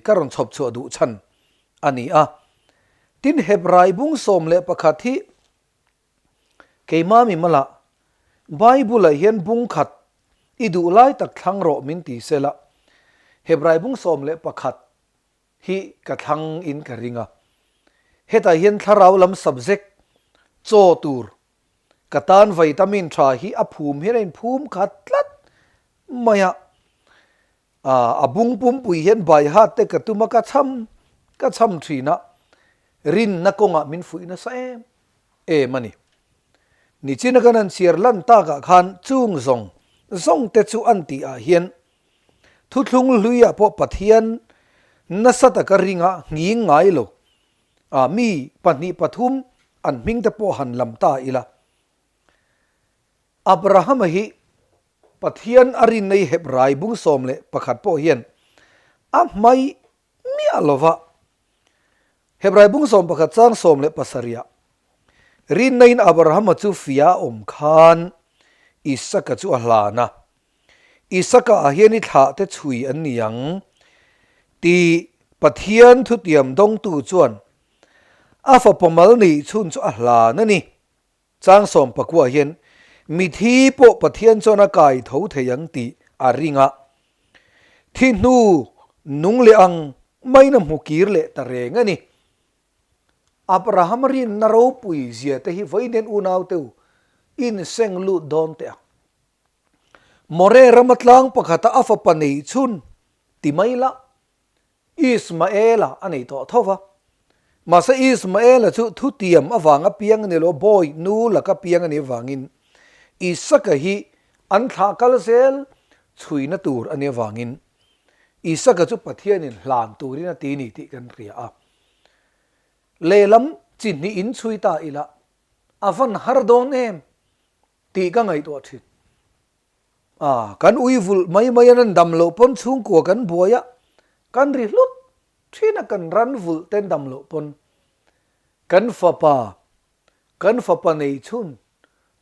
Ka rawn chhawp chhuah duh chhan a ni a. Tin, Hebrai bung 11 hi keimah mi mala Bible-ah hian bung khat i duh lai tak thlang rawh min ti sela, Hebrai bung 11 hi ka thlang in ka ring a. Hetah hian thlarau lam subject chaw tur ka tan vitamin tha hi a phum hian a inphum khat tlat mai a. A bung pumpui hian baihat te ka tum a, ka cham ka cham thin a, rinna kawngah min fuih nasa em em a ni. Nichina kan han chhiar lan takah khan chung zawng zawng te chu an tih ah hian thuthlung hluiah pawh Pathian nasa taka ringa nghing ngai lo a mi pahnih pathum an hming te pawh han lam ta ila. Abrahama hi Pathian a rinna i Hebrai bung 11 pawh hian a hmai miah lo va. Hebrai bung 11 chang 17 ah rinna in Abrahama chu fia a awm khan Isaka chu a hlan a, Isaka ah hian i thlah te chhui an ni ang tih Pathian thutiam dawngtu chuan a fapa mal neih chhun chu a hlan a ni. Chang 19 hian mithi pawh Pathian chuan a kai tho thei ang tih a ring a, thi hnu nung leh ang maiin a hmu kir leh ta reng a ni. Abraham rinna ropui zia te hi vawiin unau teu inseng lut dawn teh ang. More rama tlang pakhata a fapa nei chhun ti mai lah Ismaela a nei tawh tho va. Mahse Ismaela chu thutiam avanga piang a ni lo, bawi nu laka piang a nih avangin Isaka hi an thlah kal zel chhuina tur a nih avangin Isaka chu Pathianin hlan turin a ti ni tih kan hria a. Lehlam chi hnih in chhui ta ila a van har dawn em tih ka ngaihtuah thin. A, kan ui vulh mai mai an an dam loh pawn chhungkua kan buai a, kan ri hlut thin a kan ran vulh ten dam loh pawn kan fapa, kan fapa nei chhun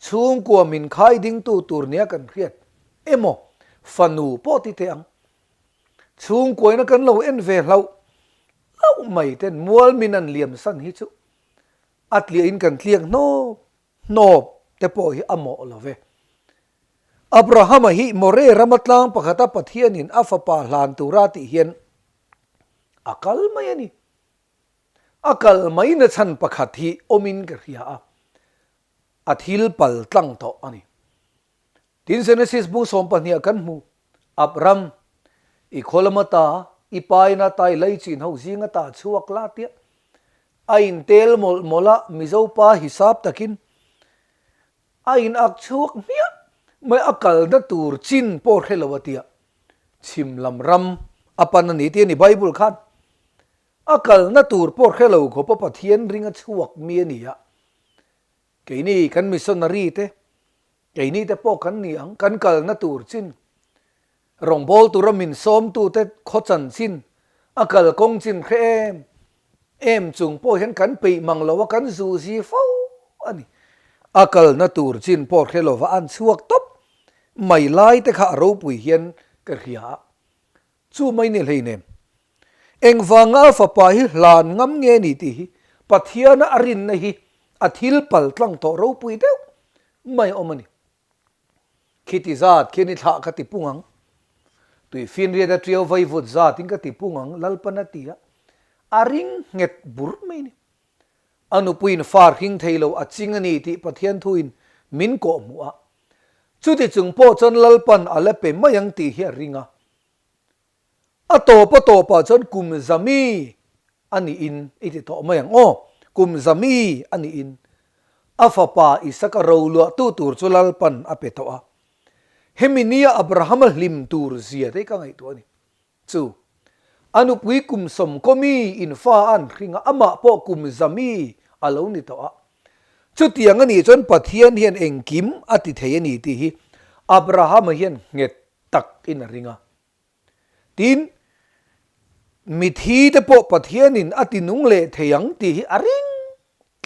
chhungkua min khai dingtu tur nia kan hriat emaw fanu pawh ti teh ang. Chhungkuaina kan lo en ve hlauh hlauh mai ten mual min an liam san hi chu a tliah in kan tliak hnawp Hnawp te pawh hi a mawh lo ve. Abrahama hi More rama tlang pakhata Pathianin a fapa hlan tura tih hian a kal mai a ni. A kal mai na chhan pakhat hi awmin ka hria a, a thil pal tlang tawh a ni. Tin Genesis bung 12 ah kan hmu, Abram, i khaw lama ta, i paina ta, i laichin ho zinga ta chhuak la tia a intel mawlh mawlh a, Mizo pa hisap takin a in ak chhuak hmiah mai, a kalna tur chin pawh hre lo a tia, chhim lam ram a pan a ni tih a ni Bible khan. A kalna tur pawh hre lo khawpa Pathian ring a chhuak mi a ni a, keini kan missionary te Keini te pawh kan ni ang, kan kalna tur chin, rawngbâwl tura min sawmtute khaw chan chin, a kalkawng chin hre em em chung pawh hian kan peih mang lo a, kan zuzi fo a ni. A kalna tur chin pawh hre lova an chhuak tawp mai lai te kha a ropui hian ka hria a, Chu mai ni hleinem. Engvanga a fapa hi hlan ngam nge ni tih hi Pathiana a rinna hi a thil pal tlang tawh ropui deuh mai awm a ni. Khiti zat khian i thlah ka ti pung ang. Tuifinriat a tiau vaivut zatin ka ti pung ang Lalpan a ti a, a ring nghet bur mai ni. A nupuiin far hring thei lo a ching a ni tih Pathian thuin min kawhhmuh a. Chuti chung pawh chuan Lalpan a la pe mai ang tih hi a ring a. A tawp a tawpah chuan kum zami a niin i ti tawh mai ang aw, kum zami a niin a fapa Isaka roluahtu tur chu Lalpan a pe tawh a. Hemi nia Abrahama hlim tur zia te hi ka ngaihtuah a ni. Chu a nupui kum sawmkawmi in fa an hring a, amah pawh kum zami a lo ni tawh a. Chutiang a nih chuan Pathian hian engkim a ti thei a ni tih hi Abrahama hian nghet tak in a ring a. Tin, mithi te pawh Pathianin a ti nung leh thei ang tih hi a ring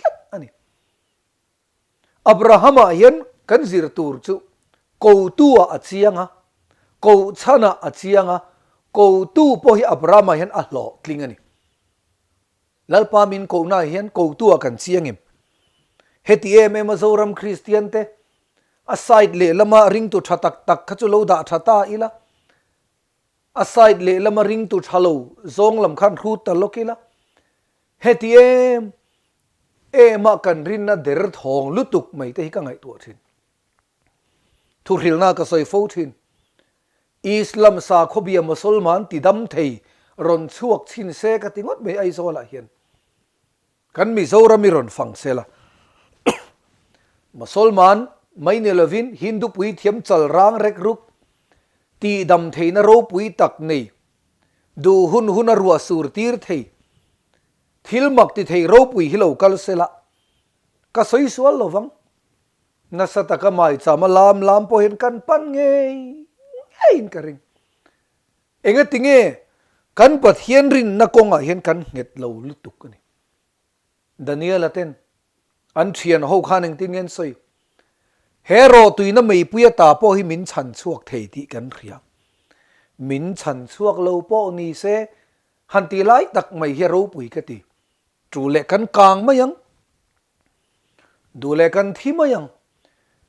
tlat a ni. Abrahama hian kan zir tur chu kotu-ah a chiang a, kohchhanah a chiang a, Kotu pawh hi Abrahama hian a hlawhtling a ni. Lalpa min kohnaah hian kotu ah kan chiang em? Heti em em a Zoram Kristian te a side lehlama ringtu tha tak tak kha chu lo dah tha ta ila, a side lehlama ringtu tha lo zawng lam khan hrut ta lawk ila, heti em em a kan rinna der thawng lutuk mai te hi ka ngaihtuah thin. Thuhrilna ka sawi fo thin. Islam sakhawbia Mosolman ti dam thei rawn chhuak chhin se ka ti ngawt mai Aizawlah hian. Kan Mizoram i rawn fang sela. Mosolman mai ni lovin Hindu puithiam chal rang rek ruk ti dam theihna ropui tak nei, duh hun huna ruah sur tir thei, thil mak ti thei ropui hi lo kal sela ka sawi sual lovang. Nasa taka maichama lam lam pawh hian kan pan ngei ngeiin ka ring. Engati nge kan Pathian rinna kawngah hian kan nghet lo lutuk a ni. Daniela ten an thian ho khan engtin nge an sawi? He rawhtuina meipui ata pawh hi min chhan chhuak thei tih kan hria. Min chhan chhuak lo pawh ni se han ti lai tak mai hi a ropui ka ti. Tul leh kan kang mai ang. Duh leh kan thi mai ang.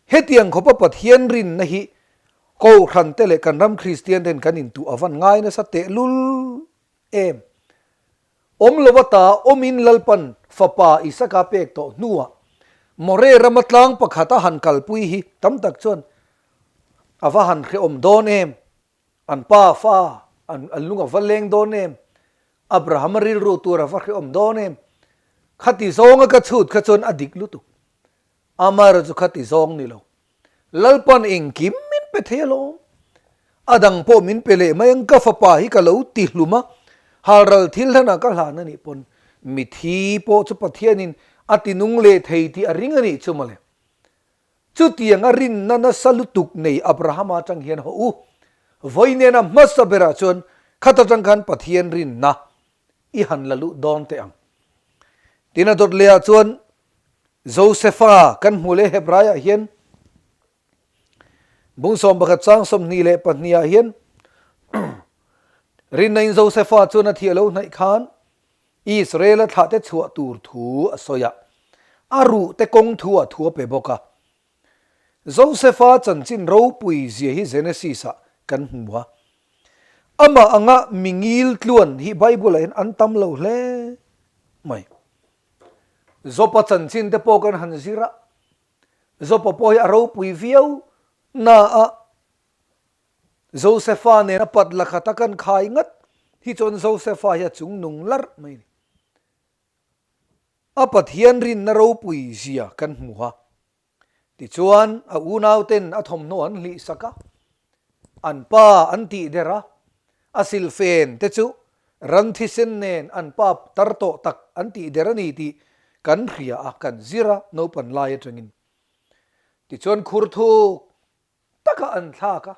Hetiang khawpa Pathian rinna hi Kohhran te leh kan ram Kristian ten kan intuh a van ngai nasa tehlul em. Awm lo ata awmin Lalpan fapa Isaka pek tawh hnuah More rama tlang pakhata han kalpui hi tam tak chuan a va han hrehawm dawn em. An pa fa an an lung a va leng dawn em? Abraham-a rilru tur a va hrehawm dawn em? Khati zawnga ka chhut kha chuan a dik lutuk. Amaherawh chu khati zawng ni lo. Lalpan engkim min pe thei alawm. A dang pawh min pe leh mai ang, ka fapa hi ka lo ti hlum a, halral thil hlanah ka hlan a nih pawn mithi pawh chu Pathianin a ti nung leh thei tih a ring a nih chu mawle. Chutiang a rinna nasa lutuk nei Abrahama atang hian haw u. Vawi nena hmasa berah chuan khat atang khan Pathian rinna i han la luh dawn teh ang. Tin a dawt lehah chuan Josefa kan hmu leh Hebraiah hian bung 11 chang 22 ah hian rinna in Josefa chuan a thih a lo hnaih khan Israel-a thlahte chhuah tur thu a sawi a, a ruhte kawng thu ah thu a pe bawk a. Josefa chanchin ropui zia hi Genesis-ah kan hmu a. Amah anga mi ngil tluan hi Bible-ah hian an tam lo hle mai. Job-a chanchin te pawh kan han zir a, Job-a pawh hi a ropui viau na a, Josefa nen a pat la khat a kan khai ngat hi chuan Josefa hi a chung nung larh mai a ni. A Pathian rinna ropui zia kan hmu a. Tichuan a unauten a thawmhnaw an hlih sak a, an pa an tih der a, a silfen te chu ran thisen nen an pa tar tawh tak an tih der a ni tih kan hria a, kan zir a naupan lai atangin. Tichuan khur thuk taka an thlak a,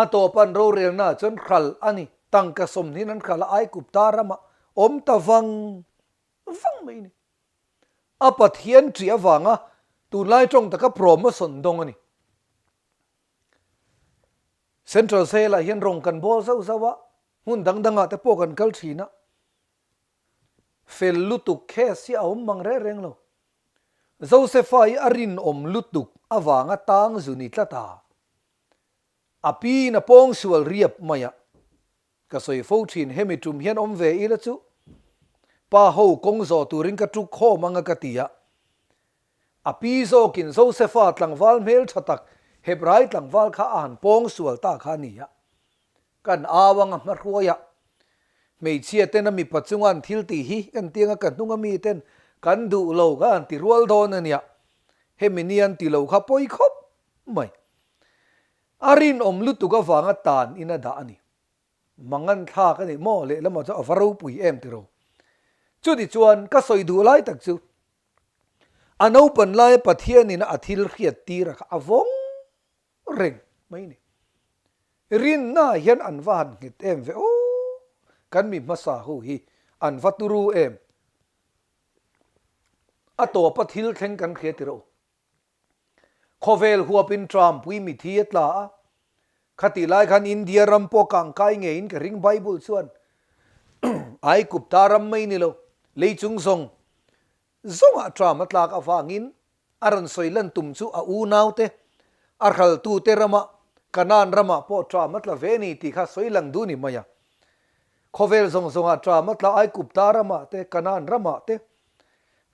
a tawp an rorelnaah chuan hral a ni. Tangka sawmhnihin an hral a, Aigupta ramah awm ta vang vang mai a ni. A Pathian ṭih avanga tunlai ṭawng taka promotion dawng a ni. Central Jail-ah hian rawng kan bawl zauh zauh a, hmun dang dangah te pawh kan kal ṭhin a. Fel lutuk case hi a awm mang reng reng lo. Josefa hi a rinawm lutuk avanga tang zu ni tlat a. A piin a pawng sual riap mai a. Ka sawi fo thin hemi tum hian awm ve ila chu pa ho kawng zawh turin ka tuk khawm anga ka ti a. A pi zawkin Josefa tlangval hmel tha tak Hebrai tlangval kha a han pawng sual ta kha a ni a. Kan au anga hmahruaia hmeichhia ten a mipa chunga an thil tih hi kan ti anga ka hnunga mi ten kan duh lo kha an ti rual dawn a nia. Hemi ni an ti lo kha pawi khawp mai. A rinawm lutuk avanga tan in a dah a ni. Mangan thlak a ni maw lehlamah chuan a va ropui em tiro. Chuti chuan ka sawi duh lai tak chu a naupan laia Pathianin a thil hriat tir a kha a vawng reng mai ni. Rinna hian an va han nghet em ve aw, kan mi hmasa ho hi an va turu em. A tawpa thil thleng kan hria tirh u. Khawvel huapin Trumpui mithi a tla a. Khatih lai khan India ram pawh kangkai ngeiin ka ring Bible chuan Aigupta ram mai ni lo, leichung zawng zawngah ṭam a tlak avangin a rawn sawi lan tum chu a unaute, a hraltute ramah, Kanaan ramah pawh ṭam a tla ve ni tih kha sawi lang duh ni mai a. Khawvel zawng zawngah ṭam a tla Aigupta ramah te, Kanaan ramah te,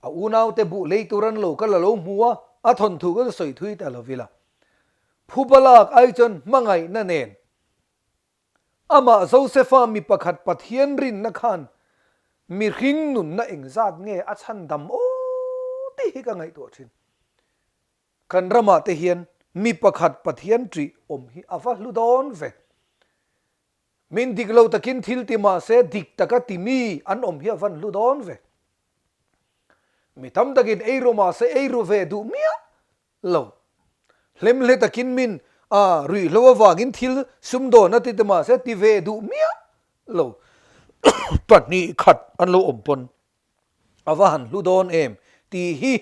a unaute buh lei tur an lo kal a lo hmu a, a thawnthu ka sawi thui ta lo ila. Phuba lak ai chuan hmangaihna nen amah Josefa mi pakhat Pathian rinna khan mihring nunna engzat nge a chhandam aw tih hi ka ngaihtuah thin. Kan ramah te hian mi pakhat Pathian ṭih awm hi a va hlu dawn ve. Min dik lo takin thil ti mah se dik taka ti mi an awm hi a van hlu dawn ve. Mi tam takin eiru mah se eiru ve duh miah lo. Hlemhle takin min a ruihhlo avangin thil sumdawn a ti te mahse ti ve duh miah lo. 2 khat an lo awm pawn a va han hlu dawn em tih hi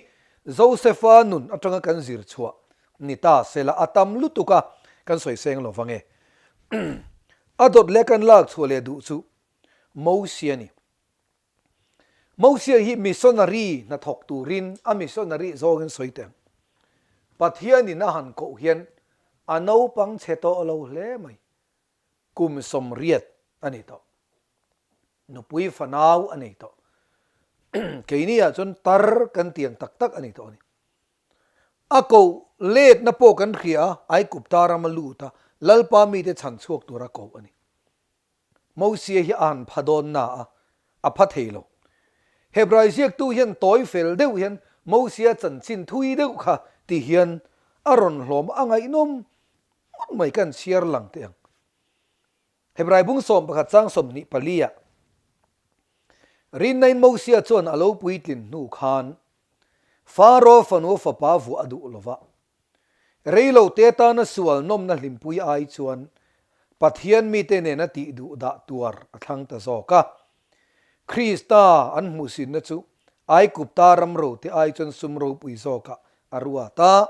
Josefa nun atanga kan zir chhuah ni ta sela a tam lutuk a kan sawi seng lo vang e. A dawt leh kan lak chhuah leh duh chu Mosia ni. Mosia hi missionary hnathawk turin a missionary zawngin sawi teh ang. Pathianin a han koh hian a naupang chhe tawh lo hle mai. Kum 80 a ni tawh. Nupui fanau a nei tawh. Keini ah chuan tar kan tiang tak tak a ni tawh a ni. A koh letna pawh kan hria a, Aigupta rama lut a, Lalpa mite chhan chhuak tura koh a ni. Mosia hi a han pha dawn na a, a pha thei lo. Hebrai ziaktu hian tawi fel deuh hian Mosia chanchin thui deuh kha ti hian a rawn hlawm a ngaihnawm ngawt mai kan chhiar lang teh ang. Hebrai bung 11 chang 24 ah Rinnain Mosia chuan a lo puitlin hnu khan Faro fanu fapa vuah a duh lo va, Reilo te tana sual nawmna hlimpui ai chuan Pathian mite nena tih duh dah tuar a thlang ta zawk a. Krista an hmuhsinna chu Aigupta ram rote ai chuan sum ropui zawkah a ruat a,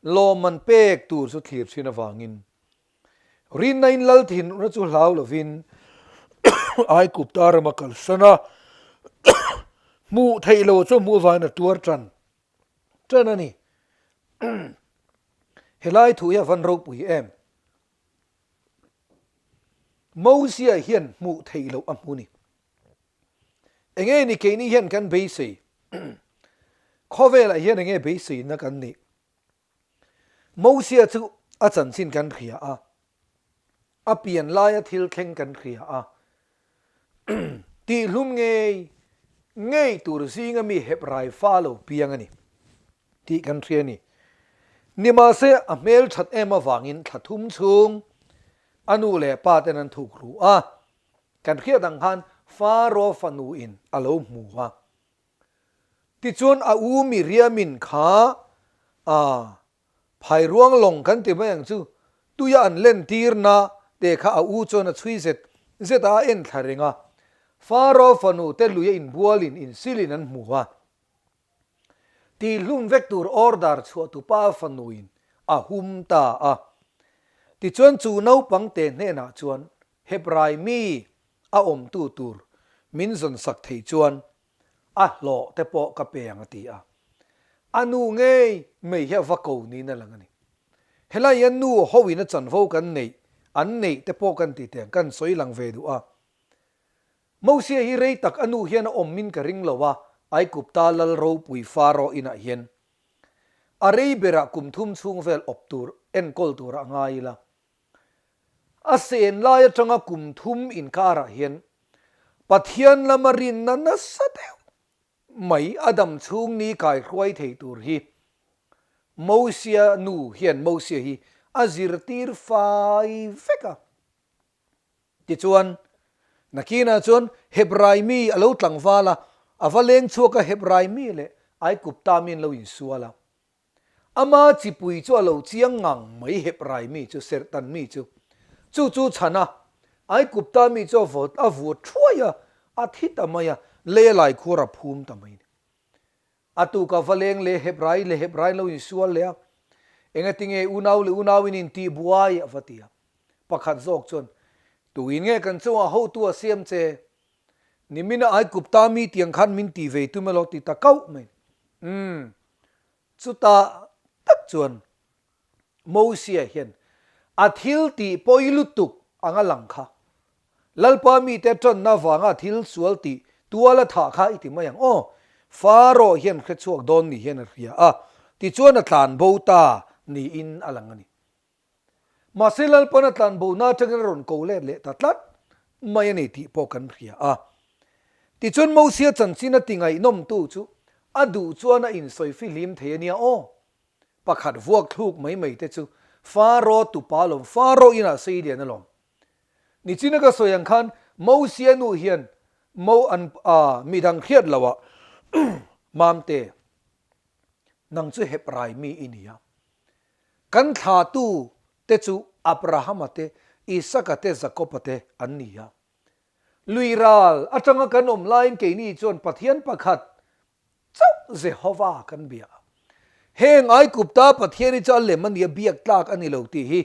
lawmman pek tur chu thlir thin avangin rinna-in lal thinurna chu hlau lovin Aigupta rama kalsan a, hmuh theih lo chu hmuh avangin a tuar tan. Ṭan a ni. Helai thu hi a van ropui em? Mosia hian hmuh theih loh a hmu ni. Enge ni keini hian kan beisei? Khawvelah hian enge beiseina kan nih? Mosia chu a chanchin kan hria a, a pian laia thil thleng kan hria a, tihlum ngei ngei tur zinga mi Hebrai fa lo piang a ni tih kan hria a ni. Nimahse a hmel that em avangin thla thum chhung a nu leh pa ten an thuk ru a, kan hriat ang khan Faro fanu in a lo hmu a. Tichuan a u Miriamin kha a Phairuang lawng kan ti mai ang chu, tuia an len tirna te kha a u chuan a chhui zet zet a, a en thla reng a. Faro fanu te lui a inbualin insilin an hmu a. Tihlum vek tur order chhuah tupa fanuin a hum ta a. Tichuan chu naupang te hnenah chuan Hebrai mi a awmtu tur min zawn sak thei chuan a hlawh te pawh ka pe ang a ti a. A nu ngei mai hi a va ko niin a lang a ni. Helai hian nu hoin a chanvo kan neih, an neih te pawh kan ti teh ang, kan sawi lang ve duh a. Mosia hi rei tak a nu hian a awm in ka ring lo a, Aigupta lal ropui Faro inah hian a rei berah kum thum chhung vel awp tur, enkawl turah a ngai ila. A sen lai atanga kum thum inkarah hian Pathian lama rinna nasa deuh mai a dam chhung ni kaihruai thei tur hi Mosia nu hian Mosia hi a zirtir fai vek a. Tichuan, nakinah chuan Hebrai mi a lo tlangval a, a va leng chhuak a Hebrai mi leh Aigupta mi an lo insual a. Ama chipui chu a lo chiang ngang mai Hebrai mi chu, Serhtan mi chu. Chu chu chhan a, Aigupta mi chu a vawt a vut thuai a, a thi ta mai a, lei a lai khuar a phum ta mai a ni. A tuka va leng leh Hebrai leh Hebrai an lo insual leh a, Engatinge unau leh unau in intih buai a va ti a. Pakhat zawk chuan, Tuin nge kan chungah hotu a siam che? Nimina Aigupta mi tiang khan min ti ve tum elaw ti ta kauh mai. Umm, chutah tak chuan Mosia hian a thil tih pawi lutuk anga lang kha. Lalpa mite tanna vanga thil sual tih tual a thah kha i ti mai ang aw. Faro hian hre chhuak dawn ni hian a hria a, tichuan a tlan bo ta niin a lang a ni. Mahse Lalpan a tlan bo na atangin a rawn ko let leh ta tlat mai a ni tih pawh kan hria a. Tichuan Mosia chanchin a ti ngaihnawmtu chu a duh chuan a insawi fihlim thei a nia aw. Pakhat vuak thluk mai mai te chu Faro tupa alawm, Faro inah sei lian alawm. Nichina ka sawi ang khan Mosia nu hian Mo an a midang hriat lo ah Mamte, nang chu Hebrai mi i ni a. Kan thlatu te chu Abrahama te, Isaka te, Jakoba te an ni a. Lui ral atanga kan awm laiin keini chuan Pathian pakhat chauh Jehova kan bia a. Heng Aigupta Pathian hi chu a lem a nia, biak tlak a ni lo tih hi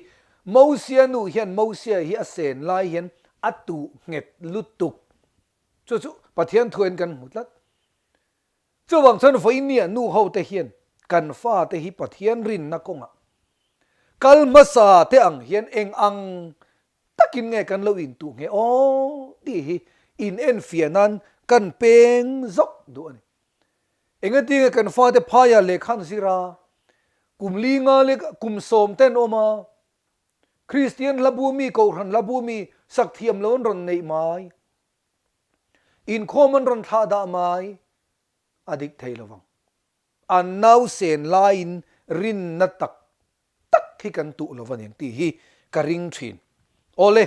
Mosia nu hian Mosia hi a sen lai hian a tuh nghet lutuk. Chu chu Pathian thuain kan hmu tlat. Chuvang chuan vawinia nu ho te hian kan fate hi Pathian rinna kawngah kal hmasa te ang hian eng ang takin nge kan lo intuh nge aw tih hi in enfiah nan kan peng zawk duh a ni. Engatinge kan fate phaiah lehkha an zir a, kum li nga leh kum sawm te an awm a, Kristian hla bu mi, Kohhran hla bu mi sak thiam lo an rawn neih mai, inkhawm an rawn thlah dah mai a dik thei lo vang. An nausen laiin rinna tak tak hi kan tuh lo va nen tih hi ka ring thin. Awle,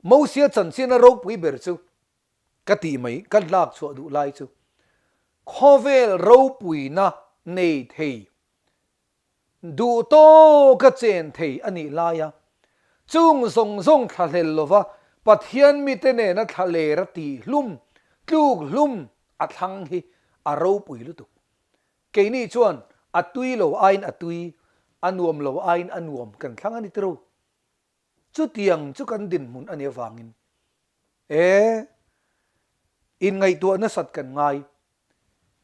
Mosia chanchin a ropui ber chu ka tih mai, ka lak chhuah duh lai chu khawvel ropuina nei thei, duh tawka chen thei a nih laia chung zawng zawng thlahlel lova Pathian mite nena thlaler a tih hlum, tluk hlum a thlang hi a ropui lutuk. Keini chuan a tui lo aiin a tui, a nuam lo aiin a nuam kan thlang a ni tiro. Chutiang chu kan dinhmun a nih avangin e inngaihtuah nasat kan ngai.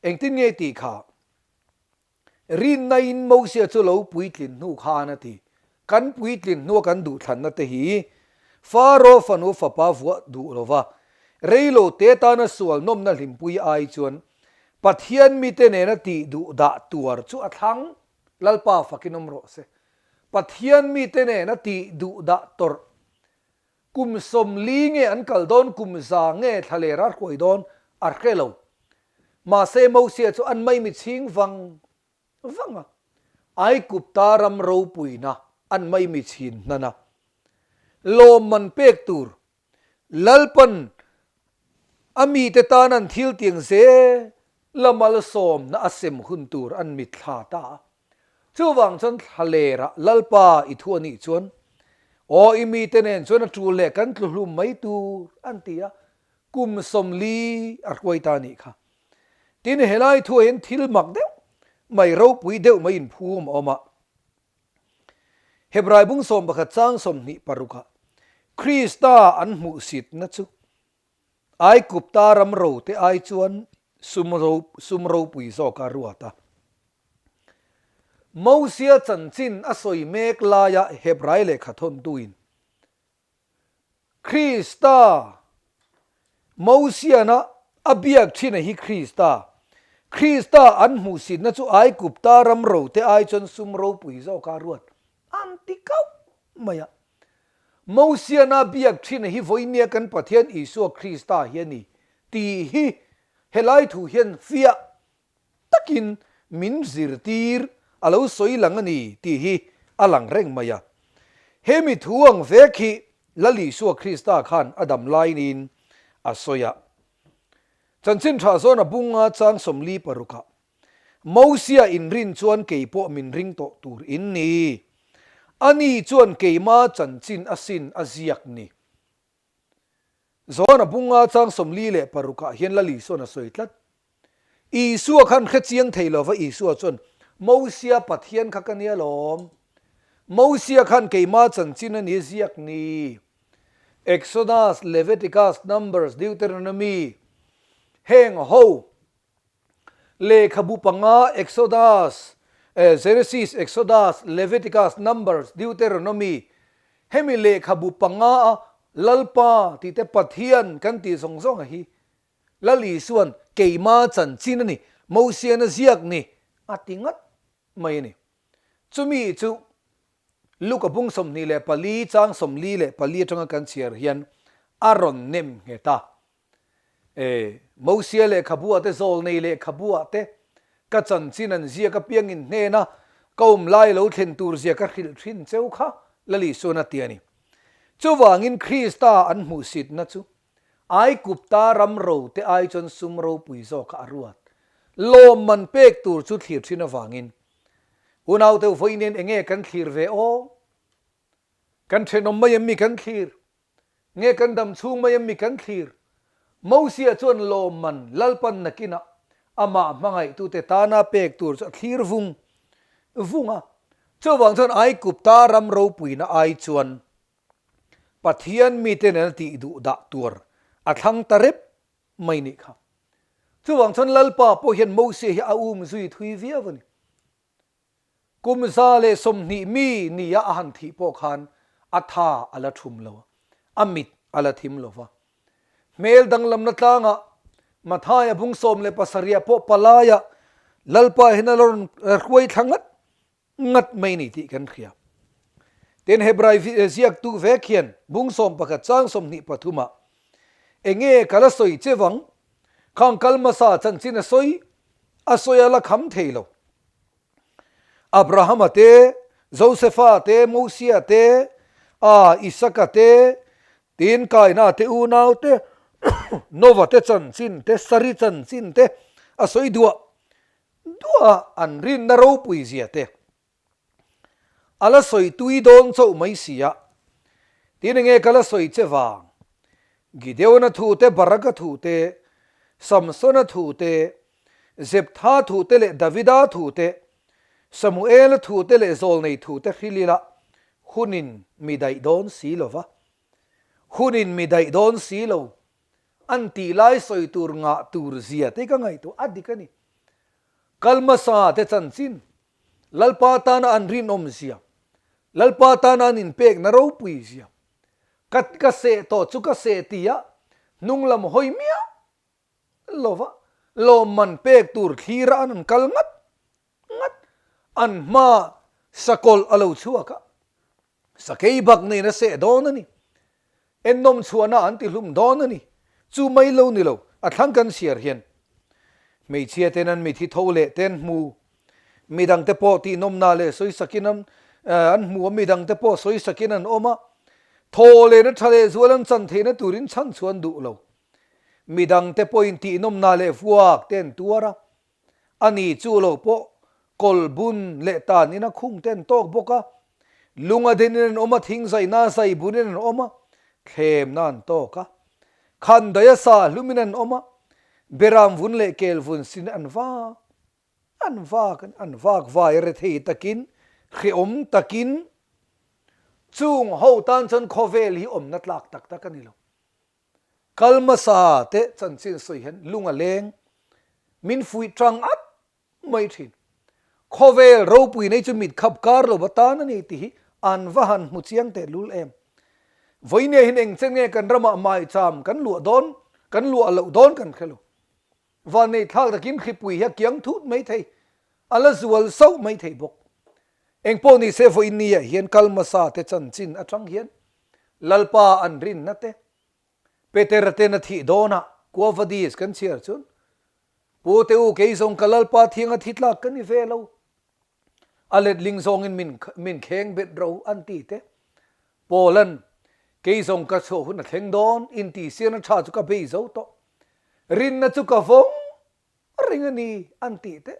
Engtin nge tih kha Rinnain Mosia chu lo puitlin hnu khan a ti. Kan puitlin hnua kan duhthlanna te hi Faro fanu fapa vuah duh lo va, reilo te tana sual nawmna hlimpui ai chuan Pathian mite nena tih duh dah tuar chu a thlang. Lalpa fakin awm rawh se. Pathian mite nena tih duh dah tawrh Kum 40 nge an kal dawn, kum 100 nge thlaler a hruai dawn a hre lo. Mahse Mosia chu an maimi chhing vang vang a, Aigupta ram ropuina an maimi chhin hnan a. Lawmman pek tur Lalpan a mite tan an thil tiang zel la malsawmna a sem hun tur an mitthla ta a. Chuvang chuan thlalerah Lalpa i thu a nih chuan, Aw i mite nen chuan a tul leh kan tlu hlum mai tur an ti a, kum 40 a hruai ta a nih kha. Tin, helai thuah hian thil mak deuh mai, ropui deuh mai inphum a awm a. Hebrai bung 11 chang 26ah Krista an hmuhsitna chu Aigupta ram rote ai chuan sum sum ropui zawk a ruat a. Mosia chanchin a sawi mek laia Hebrai lehkha thawntuin Krista Mosiana a biak thin a hi Krista Krista an hmuhsitna chu Aigupta ram rote ai chuan sum ropui zawk a ruat an ti kauh mai a. Mosiana biak thin hi vawinia kan Pathian Isua Krista hi a ni tih hi helai thu hian fiah takin min zirtir a lo sawi lang a ni tih hi a lang reng mai a. Hemi thu ang vek hi Lal Isua Krista khan a dam lainin a sawi a. Chanchin tha zawn a bunga chang 46ah Mosia inrin chuan kei pawh min ring tawh tur in ni. Ani chuan keima chanchin asin a ziak ni. Johana bunga chang 46ah hian Lal Isuan a sawi tlat. Isua khan hre chiang thei lova Isua chuan, Mosia Pathian kha ka nia lawm. Mosia khan keima chanchin a ni ziak ni. Exodus, Leviticus, Numbers, Deuteronomy heng ho lehkhabu panga Exodus, Genesis, Exodus, Leviticus, Numbers, Deuteronomy hemi lehkhabu panga a Lalpa tih te Pathian kan tih zawng zawng a hi Lal Isuan keima chanchin a ni, Mosian a ziak ni a ti ngat mai a ni. Chumi chu Luka bung 24 chang 44 atanga kan chhiar hian a rawn nem nghet a. E, Mosia lehkhabu-ah te, Zawlnei lehkhabu-ah te ka chanchin an ziak apiangin hnena ka awm lai lo thlen tur zia ka hrilh thin cheu kha Lal Isuan a ti a ni. Chuvangin Krista an hmuhsitna chu Aikupta ram ro te ai chuan sum ropui zawk a ruat. Lawmman pek tur chu thlir thin avangin Unaute vawiin enge kan thlir ve aw? Kan thenawm mai em mi kan thlir? Nge kan dam chhung mai em mi kan thlir? Mosia chuan lawmman Lalpan nakinah amah hmangaihtute tana pek tur chu a thlir vung vung a. Chuvang chuan Aikupta ram ropuina ai chuan Pathian mite nena tih duh dah tur a thlang ta rep mai nih kha. Chuvang chuan Lalpa pawh hian Mosia hi a um zui thui viau a ni. Kum 120 mi nia a han thih pawh khan a tha a la thum lo a, a mit a la thim lo va. Hmel danglamna tlangah Mathaia bung 17 pawh palaia Lalpa hian a la rawn hruai thla ngat ngat mai ni tih kan hria. Tin, Hebrai ziaktu vek hian bung 11 chang 23 ah enge ka la sawi che vang, khang kal hmasa chanchin a sawi a sawi a la kham thei lo. Abrahama te, Josefa te, Mosia te, a Isaka te, tin Kaina te unau te, Nova te chanchin te, Sari chanchin te a sawi duah Duah an rinna ropui zia te a la sawi tui dawn chauh mai si a, tin enge ka la sawi che vang? Gideona thu te, Baraka thu te, Samsona thu te, Zeptha thu te leh Davida thu te, Samuela thu te leh Zawlnei thu te hril ila hunin mi daih dawn si lo va, hunin mi daih dawn si lo An tih lai sawi tur ngah tur zia te ka ngaihtuah a dik a ni. Kal hmasa te chanchin, Lalpa tana an rinawm zia, Lalpa tana an inpekna ropui zia, ka ka seh tawh chu ka seh tia hnung lam hawi miah lova lawmman pek tur thlira an an kal ngat ngat, an hma sakawlh a lo chhuak a. Sakei bak nen a seh dawn a ni. Ennawm chhuahna an ti hlum dawn a ni. Chu mai lo ni lo, a thlang kan chhiar hian hmeichhia ten an mithi tho leh te an hmu. Midang te pawh tihnawmna leh sawisakin an an hmu a, midang te pawh sawisakin an awm a. Thaw lehna tha leh zual an chan theihna turin chhan chu an duh lo. Midang te pawhin tihnawmna leh vuak te an tuar a. A ni chu lo pawh kawl bun leh tan in a khung te an tawk bawk a, lung a den in an awm a, thing zaina zai bun in an awm a, thlemna an tawk a, khan daih a sa hlum in an awm a, beram vun leh kel vun sin an vak an vak an vak vai rethei takin hreawm takin chung ho tan chuan khawvel hi awmna tlak tak tak a ni lo. Kal hmasa te chanchin sawi hian lung a leng, min fuih tang at mai thin. Khawvel ropui nei chu mit khap kar lo atan a ni tih hi an va han hmu chiang teh lul em. Vawinia hian eng chen nge kan ramah maicham kan luah dawn, kan luah loh dawn kan hre lo. Vannei thlak takin hripui hi a kiang thut mai thei, a la zual sauh mai thei bawk. Engpawh ni se vawiin niah hian kal hmasa te chanchin atang hian Lalpa an rinna te, Petera ten a thih dawnah Quo Vadis kan chhiar chuan, Pu te u kei zawng ka Lalpa thiang a thi tlak ka ni ve lo, a letling zawngin min min kheng bet ro an ti te. Paul-a'n kei zawng ka chhuah hun a thleng dawn intihsiarna tha chu ka bei zo tawh. Rinna chu ka vawng reng a ni an tih te.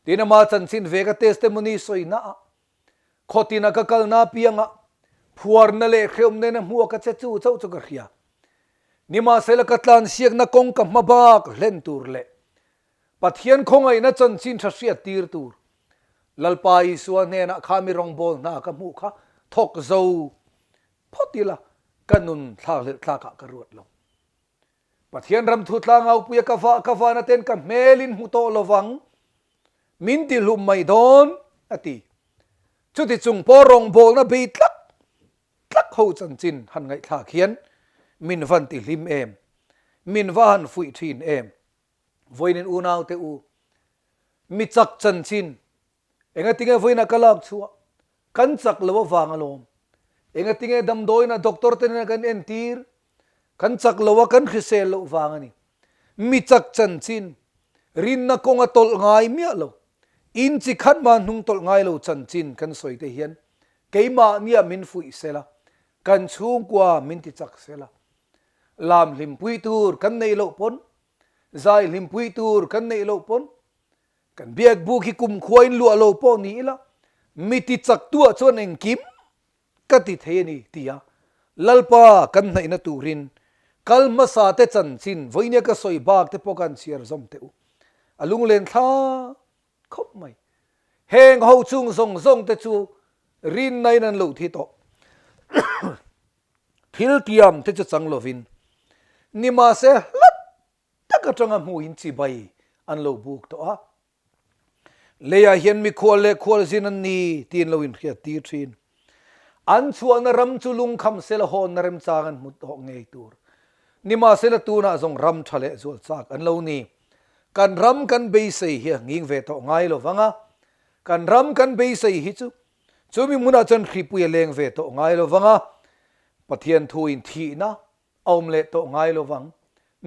Tin ama chanchin ve ka testimony sawina ah khawtina ka kalna apiangah phuarna leh hreawm nena hmua ka che chu chauh chu ka hria. Nimahsela ka tlansiakna kawng ka hma bak hlen tur leh Pathian khawngaihna chanchin tha hriat tir tur. Lalpa Isua hnenah kha mi rawngbâwl hna ka hmuh kha thawk zo phawt ila ka nun thlakhlelh tlakah ka ruat lo. Pathian ram thu tlangaupuia ka vah ka vahna ten ka hmelin hmu tawh lovang, min ti hlum mai dawn, a ti. Chuti chung pawh rawngbawlna bei tlak tlak ho chanchin han ngaihthlak hian min van ti hlim em, min va han fuih thin em. Vawiin unaute u, mi chak chanchin Engatinge vawiinah ka lak chhuah? Kan chak lo avang alawm. Engatinge damdawiinah doctor te nena kan entir? Kan chak lo a, kan hrisel loh vang a ni. Mi chak chanchin, rinna kawnga tawlh ngai miah lo, in chi khat mah hnung tawlh ngai lo chanchin kan sawi te hian keimahniah min fuih sela, kan chhungkua min ti chak sela. Lam hlimpui tur kan neih loh pawn, zai hlimpui tur kan neih loh pawn, Kan biak buk hi kumkhua in luah lo pawh ni ila, mi ti chak tuah chuan engkim ka ti thei a ni, ti a Lalpa kan hnaihna turin kal hmasa te chanchin vawinia ka sawi bak te pawh ka han chhiar zawm teh u. A lunglen thla khawp mai. Heng ho chung zawng zawng te chu rinna in an lo thi tawh. Thil tiam te chu chang lovin nimahse hlat tak atanga hmuhin chibai an lo buk tawh a. Leiah hian mikhual leh khualzin an ni tiin lo inhriat tir thin. An chhuahna ram chu lungkham sela hawnna remchang an hmu tawh ngei tur. Nimahsela tunah zawng ram tha leh zual chak an lo ni. Kan ram kan beisei hi a nghing ve tawh ngai lo vang a. Kan ram kan beisei hi chu chumi hmunah chuan hripui a leng ve tawh ngai lo vang a. Pathian thuin thihna a awm leh tawh ngai lo vang,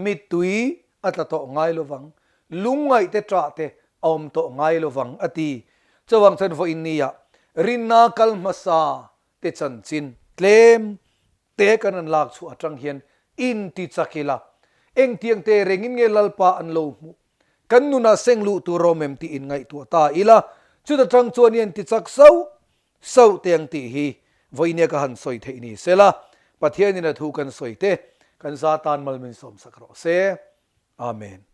mittui a tla tawh ngai lo vang, lungngaih te ṭah te a awm tawh ngai lo vang, a ti. Chuvang chuan vawiin nia rinna kal hmasa te chanchin tlem te kan an lak chhuah aṭang hian inti chak ila, engtiang te rengin nge Lalpa an lo hmuh? Kan nunah seng luh tur awm em tih inngaihtuah ta ila, chuta ṭang chuan i inti chak sauh Sauh te ang tih hi vawinia ka han sawi theih ni sela, Pathianin a thu kan sawi te kan za tan mal min sawmsak rawh se. Amen.